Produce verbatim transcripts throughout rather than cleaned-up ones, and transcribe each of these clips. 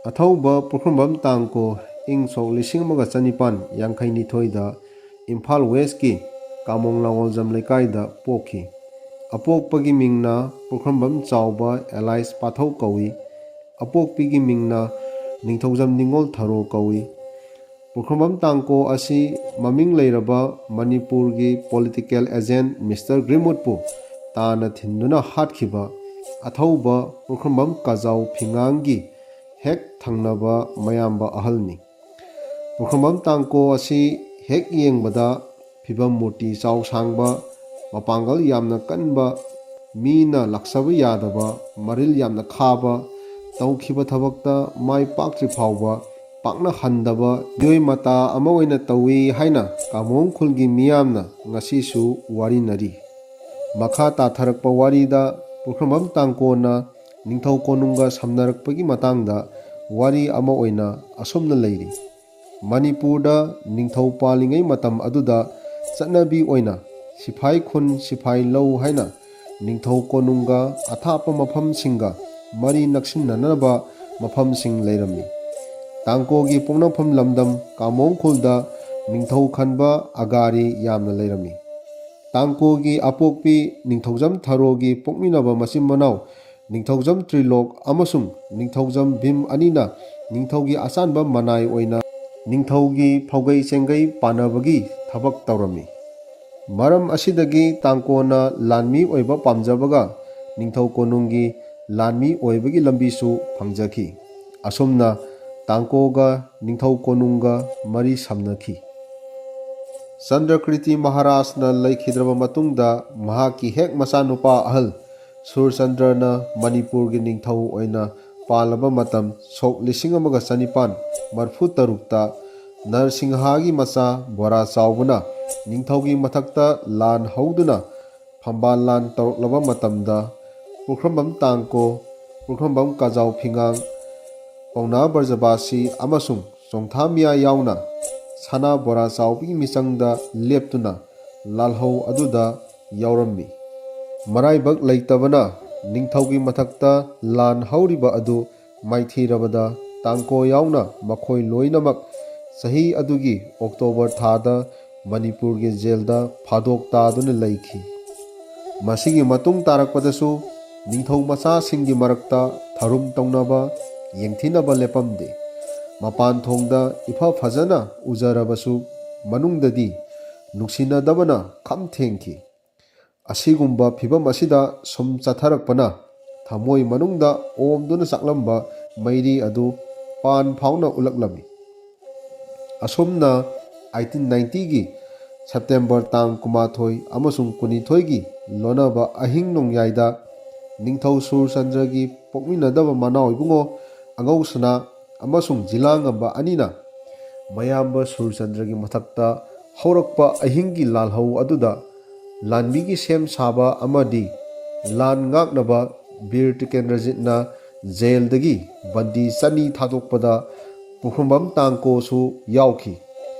ꯑꯊꯧꯕ ꯄꯨꯈ꯭ꯔꯝꯕꯝ ꯇꯥꯡꯀꯣ ꯏꯪ ꯁꯣꯛ ꯂꯤꯁꯤꯡ ꯑꯃꯒ ꯆꯅꯤꯄꯥꯟ ꯌꯥꯡꯈꯩ ꯅꯤꯊꯣꯏꯗ ꯏꯝꯐꯥꯜ ꯋꯦꯁꯀꯤ ꯀꯥꯃꯣꯡ ꯂꯥꯡꯒꯣꯜꯖꯝ ꯂꯩꯀꯥꯏꯗ ꯄꯣꯛꯈꯤ꯫ ꯑꯄꯣꯛꯄꯒꯤ ꯃꯤꯡꯅ ꯄꯨꯈ꯭ꯔꯝꯕꯝ ꯆꯥꯎꯕ ꯑꯦꯂꯥꯏꯁ ꯄꯥꯊꯧ ꯀꯧꯏ꯫ ꯑꯄꯣꯛꯄꯤꯒꯤ ꯃꯤꯡꯅ ꯅꯤꯡꯊꯧꯖꯝ ꯅꯤꯉꯣꯜ ꯊꯔꯣ ꯀꯧꯏ꯫ ꯄꯨꯈ꯭ꯔꯝꯕꯝ ꯇꯥꯡꯀꯣ ꯑꯁꯤ ꯃꯃꯤꯡ ꯂꯩꯔꯕ ꯃꯅꯤꯄꯨꯔꯒꯤ political agent Mister Greenwoodꯄꯨ ꯇꯥꯅ ꯊꯤꯟꯗꯨꯅ ꯍꯥꯠꯈꯤꯕ ꯑꯊꯧꯕ ꯄꯨꯈ꯭ꯔꯝꯕꯝ ꯀꯖꯥꯎ ꯐꯤꯉꯥꯡꯒꯤ ꯍꯦꯛ ꯊꯪꯅꯕ ꯃꯌꯥꯝꯕ ꯑꯍꯜꯅꯤ꯫ ꯄꯨꯈ꯭ꯔꯝꯕꯝ ꯇꯥꯡꯀꯣ ꯑꯁꯤ ꯍꯦꯛ ꯌꯦꯡꯕꯗ ꯐꯤꯕꯝ ꯃꯨꯔꯇꯤ ꯆꯥꯎ ꯁꯥꯡꯕ, ꯃꯄꯥꯡꯒꯜ ꯌꯥꯝꯅ ꯀꯟꯕ, ꯃꯤꯅ ꯂꯥꯛꯆꯕ ꯌꯥꯗꯕ, ꯃꯔꯤꯜ ꯌꯥꯝꯅ ꯈꯥꯕ, ꯇꯧꯈꯤꯕ ꯊꯕꯛꯇ ꯃꯥꯏ ꯄꯥꯛꯇ꯭ꯔꯤ ꯐꯥꯎꯕ ꯄꯥꯛꯅ ꯍꯟꯗꯕ ꯃꯤꯑꯣꯏ ꯃꯇꯥ ꯑꯃ ꯑꯣꯏꯅ ꯇꯧꯏ ꯍꯥꯏꯅ ꯀꯥꯃꯣꯡ ꯈꯨꯜꯒꯤ ꯃꯤꯌꯥꯝꯅ ꯉꯁꯤꯁꯨ ꯋꯥꯔꯤꯅꯔꯤ꯫ ꯃꯈꯥ ꯇꯥꯊꯔꯛꯄ ꯋꯥꯔꯤꯗ ꯄꯨꯈ꯭ꯔꯝꯕꯝ ꯇꯥꯡꯀꯣꯅ ꯅꯤꯡꯊꯧ ꯀꯣꯅꯨꯡꯒ ꯁꯝꯅꯔꯛꯄꯒꯤ ꯃꯇꯥꯡꯗ ꯋꯥꯔꯤ ꯑꯃ ꯑꯣꯏꯅ ꯑꯁꯨꯝꯅ ꯂꯩꯔꯤ꯫ ꯃꯅꯤꯄꯨꯔꯗ ꯅꯤꯡꯊꯧ ꯄꯥꯜꯂꯤꯉꯩ ꯃꯇꯝ ꯑꯗꯨꯗ ꯆꯠꯅꯕꯤ ꯑꯣꯏꯅ ꯁꯤꯐꯥꯏ ꯈꯨꯟ ꯁꯤꯐꯥꯏ ꯂꯧ ꯍꯥꯏꯅ ꯅꯤꯡꯊꯧ ꯀꯣꯅꯨꯡꯒ ꯑꯊꯥꯞꯄ ꯃꯐꯝꯁꯤꯡꯒ ꯃꯔꯤ ꯅꯛꯁꯤꯟꯅꯅꯕ ꯃꯐꯝꯁꯤꯡ ꯂꯩꯔꯝꯃꯤ꯫ ꯇꯥꯡꯀꯣꯒꯤ ꯄꯣꯛꯅꯐꯝ ꯂꯝꯗꯝ ꯀꯥꯃꯣꯡ ꯈꯨꯜꯗ ꯅꯤꯡꯊꯧ ꯈꯟꯕ ꯑꯒꯥꯔꯤ ꯌꯥꯝꯅ ꯂꯩꯔꯝꯃꯤ꯫ ꯇꯥꯡꯀꯣꯒꯤ ꯑꯄꯣꯛꯄꯤ ꯅꯤꯡꯊꯧꯖꯝ ꯊꯔꯣꯒꯤ ꯄꯣꯛꯃꯤꯟꯅꯕ ꯃꯆꯤꯟ ꯃꯅꯥꯎ ꯅꯤꯡꯊꯧꯖꯝ ꯇ꯭ꯔꯤꯂꯣꯛ ꯑꯃꯁꯨꯡ ꯅꯤꯡꯊꯧꯖꯝ ꯚꯤꯝ ꯑꯅꯤꯅ ꯅꯤꯡꯊꯧꯒꯤ ꯑꯆꯥꯟꯕ ꯃꯅꯥꯏ ꯑꯣꯏꯅ ꯅꯤꯡꯊꯧꯒꯤ ꯐꯧꯒꯩ ꯆꯦꯡꯒꯩ ꯄꯥꯟꯅꯕꯒꯤ ꯊꯕꯛ ꯇꯧꯔꯝꯃꯤ꯫ ꯃꯔꯝ ꯑꯁꯤꯗꯒꯤ ꯇꯥꯡꯀꯣꯅ ꯂꯥꯟꯃꯤ ꯑꯣꯏꯕ ꯄꯥꯝꯖꯕꯒ ꯅꯤꯡꯊꯧ ꯀꯣꯅꯨꯡꯒꯤ ꯂꯥꯟꯃꯤ ꯑꯣꯏꯕꯒꯤ ꯂꯝꯕꯤꯁꯨ ꯐꯪꯖꯈꯤ꯫ ꯑꯁꯨꯝꯅ ꯇꯥꯡꯀꯣꯒ ꯅꯤꯡꯊꯧ ꯀꯣꯅꯨꯡꯒ ꯃꯔꯤ ꯁꯝꯅꯈꯤ꯫ ꯆꯟꯗ꯭ꯔꯀ꯭ꯔꯤꯇꯤ ꯃꯍꯥꯔꯥꯖꯅ ꯂꯩꯈꯤꯗ꯭ꯔꯕ ꯃꯇꯨꯡꯗ ꯃꯍꯥꯛꯀꯤ ꯍꯦꯛ ꯃꯆꯥꯅꯨꯄꯥ ꯑꯍꯜ ꯁꯨꯔꯆꯟꯗ꯭ꯔꯅ ꯃꯅꯤꯄꯨꯔꯒꯤ ꯅꯤꯡꯊꯧ ꯑꯣꯏꯅ ꯄꯥꯜꯂꯕ ꯃꯇꯝ ꯁꯣꯛ ꯂꯤꯁꯤꯡ ꯑꯃꯒ ꯆꯅꯤꯄꯥꯟ ꯃꯔꯤꯐꯨ ꯇꯔꯨꯛꯇ ꯅꯔꯁꯤꯡꯍꯥꯒꯤ ꯃꯆꯥ ꯕꯣꯔꯥ ꯆꯥꯎꯕꯅ ꯅꯤꯡꯊꯧꯒꯤ ꯃꯊꯛꯇ ꯂꯥꯟ ꯍꯧꯗꯨꯅ ꯐꯝꯕꯥꯜ ꯂꯥꯟ ꯇꯧꯔꯛꯂꯕ ꯃꯇꯝꯗ ꯄꯨꯈ꯭ꯔꯝꯕꯝ ꯇꯥꯡꯀꯣ, ꯄꯨꯈ꯭ꯔꯝꯕꯝ ꯀꯖꯥꯎ ꯐꯤꯉꯥꯡ, ꯄꯥꯎꯅꯥ ꯕ꯭ꯔꯖꯕꯥꯁꯤ ꯑꯃꯁꯨꯡ ꯆꯣꯡꯊꯥꯃꯤꯌꯥ ꯌꯥꯎꯅ ꯁꯅꯥ ꯕꯣꯔꯥ ꯆꯥꯎꯕꯒꯤ ꯃꯤꯆꯪꯗ ꯂꯦꯞꯇꯨꯅ ꯂꯥꯜꯍꯧ ꯑꯗꯨꯗ ꯌꯥꯎꯔꯝꯃꯤ꯫ ꯃꯔꯥꯏꯕꯛ ꯂꯩꯇꯕꯅ ꯅꯤꯡꯊꯧꯒꯤ ꯃꯊꯛꯇ ꯂꯥꯟ ꯍꯧꯔꯤꯕ ꯑꯗꯨ ꯃꯥꯏꯊꯤꯔꯕꯗ ꯇꯥꯡꯀꯣ ꯌꯥꯎꯅ ꯃꯈꯣꯏ ꯂꯣꯏꯅꯃꯛ ꯆꯍꯤ ꯑꯗꯨꯒꯤ ꯑꯣꯛꯇꯣꯕꯔ ꯊꯥꯗ ꯃꯅꯤꯄꯨꯔꯒꯤ ꯖꯦꯜꯗ ꯐꯥꯗꯣꯛ ꯇꯥꯗꯨꯅ ꯂꯩꯈꯤ꯫ ꯃꯁꯤꯒꯤ ꯃꯇꯨꯡ ꯇꯥꯔꯛꯄꯗꯁꯨ ꯅꯤꯡꯊꯧ ꯃꯆꯥꯁꯤꯡꯒꯤ ꯃꯔꯛꯇ ꯊꯔꯨꯝ ꯇꯧꯅꯕ, ꯌꯦꯡꯊꯤꯅꯕ ꯂꯦꯞꯄꯝꯗꯦ꯫ ꯃꯄꯥꯟ ꯊꯣꯡꯗ ꯏꯐ ꯐꯖꯅ ꯎꯖꯔꯕꯁꯨ ꯃꯅꯨꯡꯗꯗꯤ ꯅꯨꯡꯁꯤꯅꯗꯕꯅ ꯈꯝ ꯊꯦꯡꯈꯤ꯫ ꯑꯁꯤꯒꯨꯝꯕ ꯐꯤꯚꯝ ꯑꯁꯤꯗ ꯁꯨꯝ ꯆꯠꯊꯔꯛꯄꯅ ꯊꯃꯣꯏ ꯃꯅꯨꯡꯗ ꯑꯣꯝꯗꯨꯅ ꯆꯥꯛꯂꯝꯕ ꯃꯩꯔꯤ ꯑꯗꯨ ꯄꯥꯟ ꯐꯥꯎꯅ ꯎꯠꯂꯛꯂꯝꯃꯤ꯫ ꯑꯁꯨꯝꯅ ꯑꯩꯠꯇꯤꯟ ꯅꯥꯏꯟꯇꯤꯒꯤ ꯁꯦꯞꯇꯦꯝꯕꯔ ꯇꯥꯡ ꯀꯨꯟꯃꯥꯊꯣꯏ ꯑꯃꯁꯨꯡ ꯀꯨꯟꯅꯤꯊꯣꯏꯒꯤ ꯂꯣꯟꯅꯕ ꯑꯍꯤꯡ ꯅꯣꯡꯌꯥꯏꯗ ꯅꯤꯡꯊꯧ ꯁꯨꯔꯆꯟꯗ꯭ꯔꯒꯤ ꯄꯣꯛꯃꯤꯟꯅꯗꯕ ꯃꯅꯥꯎ ꯏꯕꯨꯡꯉꯣ ꯑꯉꯧꯁꯅꯥ ꯑꯃꯁꯨꯡ ꯖꯤꯂꯥꯉꯝꯕ ꯑꯅꯤꯅ ꯃꯌꯥꯝꯕ ꯁꯨꯔꯆꯟꯗ꯭ꯔꯒꯤ ꯃꯊꯛꯇ ꯍꯧꯔꯛꯄ ꯑꯍꯤꯡꯒꯤ ꯂꯥꯜꯍꯧ ꯑꯗꯨꯗ ꯂꯥꯟꯃꯤꯒꯤ ꯁꯦꯝ ꯁꯥꯕ ꯑꯃꯗꯤ ꯂꯥꯟ ꯉꯥꯛꯅꯕ ꯕꯤꯔ ꯇꯤꯀꯦꯟꯗ꯭ꯔꯖꯤꯠꯅ ꯖꯦꯜꯗꯒꯤ ꯕꯟꯗꯤ ꯆꯅꯤ ꯊꯥꯗꯣꯛꯄꯗ ꯄꯨꯈ꯭ꯔꯝꯕꯝ ꯇꯥꯡꯀꯣꯁꯨ ꯌꯥꯎꯈꯤ꯫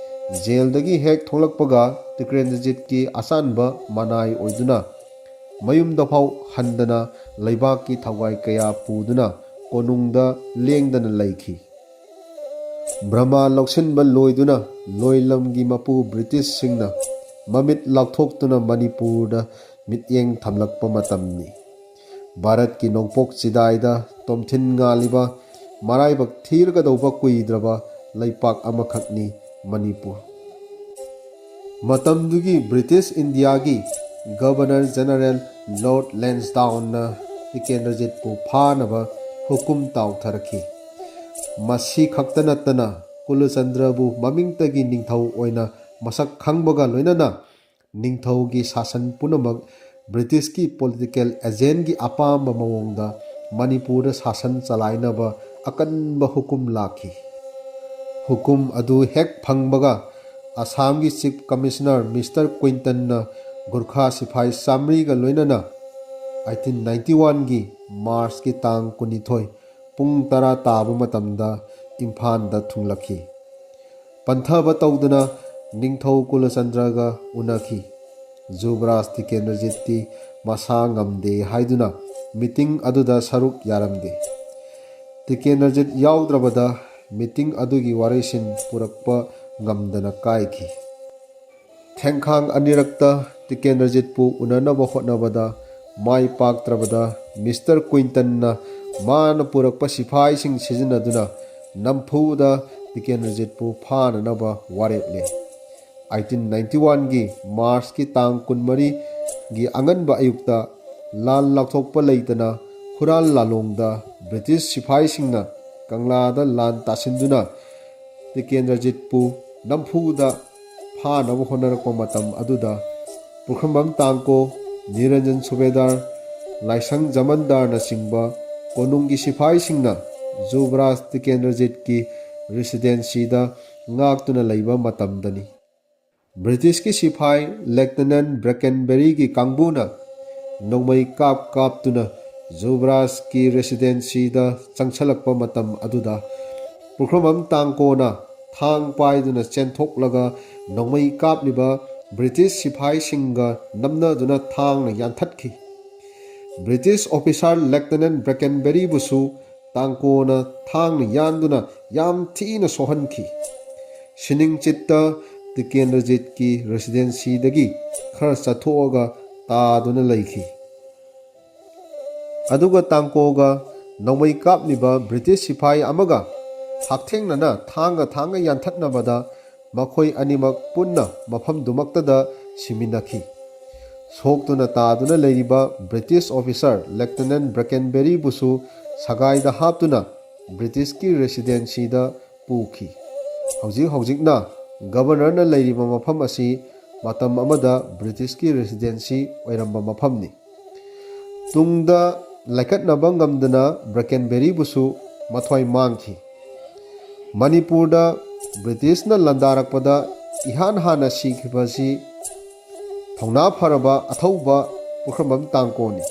ꯖꯦꯜꯗꯒꯤ ꯍꯦꯛ ꯊꯣꯛꯂꯛꯄꯒ ꯇꯤꯀꯦꯟꯗ꯭ꯔꯖꯤꯠꯀꯤ ꯑꯆꯥꯟꯕ ꯃꯅꯥꯏ ꯑꯣꯏꯗꯨꯅ ꯃꯌꯨꯝꯗ ꯐꯥꯎ ꯍꯟꯗꯅ ꯂꯩꯕꯥꯛꯀꯤ ꯊꯧꯒꯥꯏ ꯀꯌꯥ ꯄꯨꯗꯨꯅ ꯀꯣꯅꯨꯡꯗ ꯂꯦꯡꯗꯅ ꯂꯩꯈꯤ꯫ ꯕ꯭ꯔꯍꯃ ꯂꯧꯁꯤꯟꯕ ꯂꯣꯏꯗꯨꯅ ꯂꯣꯏꯂꯝꯒꯤ ꯃꯄꯨ ꯕ꯭ꯔꯤꯇꯤꯁꯁꯤꯡꯅ ꯃꯃꯤꯠ ꯂꯥꯎꯊꯣꯛꯇꯨꯅ ꯃꯅꯤꯄꯨꯔꯗ ꯃꯤꯠꯌꯦꯡ ꯊꯝꯂꯛꯄ ꯃꯇꯝꯅꯤ꯫ ꯚꯥꯔꯠꯀꯤ ꯅꯣꯡꯄꯣꯛ ꯆꯤꯗꯥꯏꯗ ꯇꯣꯝꯊꯤꯟ ꯉꯥꯜꯂꯤꯕ ꯃꯔꯥꯏꯕꯛ ꯊꯤꯔꯒꯗꯧꯕ ꯀꯨꯏꯗ꯭ꯔꯕ ꯂꯩꯄꯥꯛ ꯑꯃꯈꯛꯅꯤ ꯃꯅꯤꯄꯨꯔ꯫ ꯃꯇꯝꯗꯨꯒꯤ ꯕ꯭ꯔꯤꯇꯤꯁ ꯏꯟꯗꯤꯌꯥꯒꯤ ꯒꯕꯔꯅꯔ ꯖꯦꯅꯔꯦꯜ ꯂꯣꯔꯗ ꯂꯦꯟꯁꯗꯥꯎꯟꯅ ꯇꯤꯀꯦꯟꯗ꯭ꯔꯖꯤꯠꯄꯨ ꯐꯥꯅꯕ ꯍꯨꯀꯨꯝ ꯇꯥꯎꯊꯔꯛꯈꯤ꯫ ꯃꯁꯤ ꯈꯛꯇ ꯅꯠꯇꯅ ꯀꯨꯂꯆꯟꯗ꯭ꯔꯕꯨ ꯃꯃꯤꯡꯇꯒꯤ ꯅꯤꯡꯊꯧ ꯑꯣꯏꯅ ꯃꯁꯛ ꯈꯪꯕꯒ ꯂꯣꯏꯅꯅ ꯅꯤꯡꯊꯧꯒꯤ ꯁꯥꯁꯟ ꯄꯨꯝꯅꯃꯛ ꯕ꯭ꯔꯤꯇꯤꯁꯀꯤ ꯄꯣꯂꯤꯇꯤꯀꯦꯜ ꯑꯦꯖꯦꯟꯒꯤ ꯑꯄꯥꯝꯕ ꯃꯑꯣꯡꯗ ꯃꯅꯤꯄꯨꯔꯗ ꯁꯥꯁꯟ ꯆꯂꯥꯏꯅꯕ ꯑꯀꯟꯕ ꯍꯨꯀꯨꯝ ꯂꯥꯛꯈꯤ꯫ ꯍꯨꯀꯨꯝ ꯑꯗꯨ ꯍꯦꯛ ꯐꯪꯕꯒ ꯑꯁꯥꯝꯒꯤ ꯆꯤꯐ ꯀꯃꯤꯁꯅꯔ ꯃꯤꯁꯇꯔ ꯀ꯭ꯋꯤꯟꯇꯟꯅ ꯒꯨꯔꯈꯥ ꯁꯤꯐꯥꯏ ꯆꯥꯃꯔꯤꯒ ꯂꯣꯏꯅꯅ ꯑꯩꯠꯇꯤꯟ ꯅꯥꯏꯟꯇꯤ ꯋꯥꯟꯒꯤ ꯃꯥꯔꯆꯀꯤ ꯇꯥꯡ ꯀꯨꯟꯅꯤꯊꯣꯏ ꯄꯨꯡ ꯇꯔꯥ ꯇꯥꯕ ꯃꯇꯝꯗ ꯏꯝꯐꯥꯜꯗ ꯊꯨꯡꯂꯛꯈꯤ꯫ ꯄꯟꯊꯕ ꯇꯧꯗꯅ ꯅꯤꯡꯊꯧ ꯀꯨꯂꯆꯟꯗ꯭ꯔꯒ ꯎꯅꯈꯤ꯫ ꯖꯨꯕꯔꯥꯖ ꯇꯤꯀꯦꯟꯗ꯭ꯔꯖꯤꯠꯇꯤ ꯃꯁꯥ ꯉꯝꯗꯦ ꯍꯥꯏꯗꯨꯅ ꯃꯤꯇꯤꯡ ꯑꯗꯨꯗ ꯁꯔꯨꯛ ꯌꯥꯔꯝꯗꯦ꯫ ꯇꯤꯀꯦꯟꯗ꯭ꯔꯖꯤꯠ ꯌꯥꯎꯗ꯭ꯔꯕꯗ ꯃꯤꯇꯤꯡ ꯑꯗꯨꯒꯤ ꯋꯥꯔꯦꯡꯁꯤꯟ ꯄꯨꯔꯛꯄ ꯉꯝꯗꯅ ꯀꯥꯏꯈꯤ꯫ ꯊꯦꯡꯈꯥꯡ ꯑꯅꯤꯔꯛꯇ ꯇꯤꯀꯦꯟꯗ꯭ꯔꯖꯤꯠꯄꯨ ꯎꯅꯅꯕ ꯍꯣꯠꯅꯕꯗ ꯃꯥꯏ ꯄꯥꯛꯇ꯭ꯔꯕꯗ ꯃꯤꯁꯇꯔ ꯀ꯭ꯋꯤꯟꯇꯟꯅ ꯃꯥꯅ ꯄꯨꯔꯛꯄ ꯁꯤꯐꯥꯏꯁꯤꯡ ꯁꯤꯖꯤꯟꯅꯗꯨꯅ ꯅꯝꯐꯨꯗ ꯇꯤꯀꯦꯟꯗ꯭ꯔꯖꯤꯠꯄꯨ ꯐꯥꯅꯅꯕ ꯋꯥꯔꯦꯞꯂꯦ꯫ ꯑꯩꯠꯇꯤꯟ ꯅꯥꯏꯟꯇꯤ ꯋꯥꯟꯒꯤ ꯃꯥꯔꯆꯀꯤ ꯇꯥꯡ ꯀꯨꯟꯃꯔꯤꯒꯤ ꯑꯉꯟꯕ ꯑꯌꯨꯛꯇ ꯂꯥꯟ ꯂꯥꯎꯊꯣꯛꯄ ꯂꯩꯇꯅ ꯍꯨꯔꯥꯟ ꯂꯥꯂꯣꯡꯗ ꯕ꯭ꯔꯤꯇꯤꯁ ꯁꯤꯐꯥꯏꯁꯤꯡꯅ ꯀꯪꯂꯥꯗ ꯂꯥꯟ ꯇꯥꯁꯤꯟꯗꯨꯅ ꯇꯤꯀꯦꯟꯗ꯭ꯔꯖꯤꯠꯄꯨ ꯅꯝꯐꯨꯗ ꯐꯥꯅꯕ ꯍꯣꯠꯅꯔꯛꯄ ꯃꯇꯝ ꯑꯗꯨꯗ ꯄꯨꯈ꯭ꯔꯝꯕꯝ ꯇꯥꯡꯀꯣ, ꯅꯤꯔꯟꯖꯟ ꯁꯨꯕꯦꯗꯥꯔ, ꯂꯥꯏꯁꯪ ꯖꯃꯟꯗꯥꯔꯅꯆꯤꯡꯕ ꯀꯣꯅꯨꯡꯒꯤ ꯁꯤꯐꯥꯏꯁꯤꯡꯅ ꯖꯨꯕꯔꯥꯖ ꯇꯤꯀꯦꯟꯗ꯭ꯔꯖꯤꯠꯀꯤ ꯔꯦꯁꯤꯗꯦꯟꯁꯤꯗ ꯉꯥꯛꯇꯨꯅ ꯂꯩꯕ ꯃꯇꯝꯗꯅꯤ꯫ ꯕ꯭ꯔꯤꯇꯤꯁꯀꯤ ꯁꯤꯐꯥꯏ ꯂꯦꯐꯇꯤꯅꯦꯟ ꯕ꯭ꯔꯦꯀꯦꯟꯕꯦꯔꯤꯒꯤ ꯀꯥꯡꯕꯨꯅ ꯅꯣꯡꯃꯩ ꯀꯥꯞ ꯀꯥꯞꯇꯨꯅ ꯖꯨꯕꯔꯥꯖꯀꯤ ꯔꯦꯁꯤꯗꯦꯟꯁꯤꯗ ꯆꯪꯁꯤꯜꯂꯛꯄ ꯃꯇꯝ ꯑꯗꯨꯗ ꯄꯨꯈ꯭ꯔꯝꯕꯝ ꯇꯥꯡꯀꯣꯅ ꯊꯥꯡ ꯄꯥꯏꯗꯨꯅ ꯆꯦꯟꯊꯣꯛꯂꯒ ꯅꯣꯡꯃꯩ ꯀꯥꯞꯂꯤꯕ ꯕ꯭ꯔꯤꯇꯤꯁ ꯁꯤꯐꯥꯏꯁꯤꯡꯒ ꯅꯝꯅꯗꯨꯅ ꯊꯥꯡꯅ ꯌꯥꯟꯊꯠꯈꯤ꯫ ꯕ꯭ꯔꯤꯇꯤꯁ ꯑꯣꯐꯤꯁꯥꯔ ꯂꯦꯐꯇꯤꯅꯦꯟ ꯕ꯭ꯔꯦꯀꯦꯟꯕꯦꯔꯤꯕꯨꯁꯨ ꯇꯥꯡꯀꯣꯅ ꯊꯥꯡꯅ ꯌꯥꯟꯗꯨꯅ ꯌꯥꯝ ꯊꯤꯅ ꯁꯣꯛꯍꯟꯈꯤ꯫ ꯁꯤꯅꯤꯡꯆꯤꯠꯇ ꯇꯤꯀꯦꯟꯗ꯭ꯔꯖꯤꯠꯀꯤ ꯔꯦꯁꯤꯗꯦꯟꯁꯤꯗꯒꯤ ꯈꯔ ꯆꯠꯊꯣꯛꯑꯒ ꯇꯥꯗꯨꯅ ꯂꯩꯈꯤ꯫ ꯑꯗꯨꯒ ꯇꯥꯡꯀꯣꯒ ꯅꯣꯡꯃꯩ ꯀꯥꯞꯂꯤꯕ ꯕ꯭ꯔꯤꯇꯤꯁ ꯁꯤꯐꯥꯏ ꯑꯃꯒ ꯍꯛꯊꯦꯡꯅꯅ ꯊꯥꯡꯒ ꯊꯥꯡꯒ ꯌꯥꯟꯊꯠꯅꯕꯗ ꯃꯈꯣꯏ ꯑꯅꯤꯃꯛ ꯄꯨꯟꯅ ꯃꯐꯝꯗꯨꯃꯛꯇꯗ ꯁꯤꯃꯤꯟꯅꯈꯤ꯫ ꯁꯣꯛꯇꯨꯅ ꯇꯥꯗꯨꯅ ꯂꯩꯔꯤꯕ ꯕ꯭ꯔꯤꯇꯤꯁ ꯑꯣꯐꯤꯁꯥꯔ ꯂꯦꯐꯇꯤꯅꯦꯟ ꯕ꯭ꯔꯦꯀꯦꯟꯕꯦꯔꯤꯕꯨꯁꯨ ꯁꯒꯥꯏꯗ ꯍꯥꯞꯇꯨꯅ ꯕ꯭ꯔꯤꯇꯤꯁꯀꯤ ꯔꯦꯁꯤꯗꯦꯟꯁꯤꯗ ꯄꯨꯈꯤ꯫ ꯍꯧꯖꯤꯛ ꯍꯧꯖꯤꯛꯅ ꯒꯕꯔꯅꯔꯅ ꯂꯩꯔꯤꯕ ꯃꯐꯝ ꯑꯁꯤ ꯃꯇꯝ ꯑꯃꯗ ꯕ꯭ꯔꯤꯇꯤꯁꯀꯤ ꯔꯦꯁꯤꯗꯦꯟꯁꯤ ꯑꯣꯏꯔꯝꯕ ꯃꯐꯝꯅꯤ꯫ ꯇꯨꯡꯗ ꯂꯥꯏꯀꯠꯅꯕ ꯉꯝꯗꯅ ꯕ꯭ꯔꯦꯀꯦꯟꯕꯦꯔꯤꯕꯨꯁꯨ ꯃꯊ꯭ꯋꯥꯏ ꯃꯥꯡꯈꯤ꯫ ꯃꯅꯤꯄꯨꯔꯗ ꯕ꯭ꯔꯤꯇꯤꯁꯅ ꯂꯥꯟꯗꯥꯔꯛꯄꯗ ꯏꯍꯥꯟ ꯍꯥꯟꯅ ꯁꯤꯈꯤꯕꯁꯤ ꯊꯧꯅꯥ ꯐꯔꯕ ꯑꯊꯧꯕ ꯄꯨꯈ꯭ꯔꯝꯕꯝ ꯇꯥꯡꯀꯣꯅꯤ꯫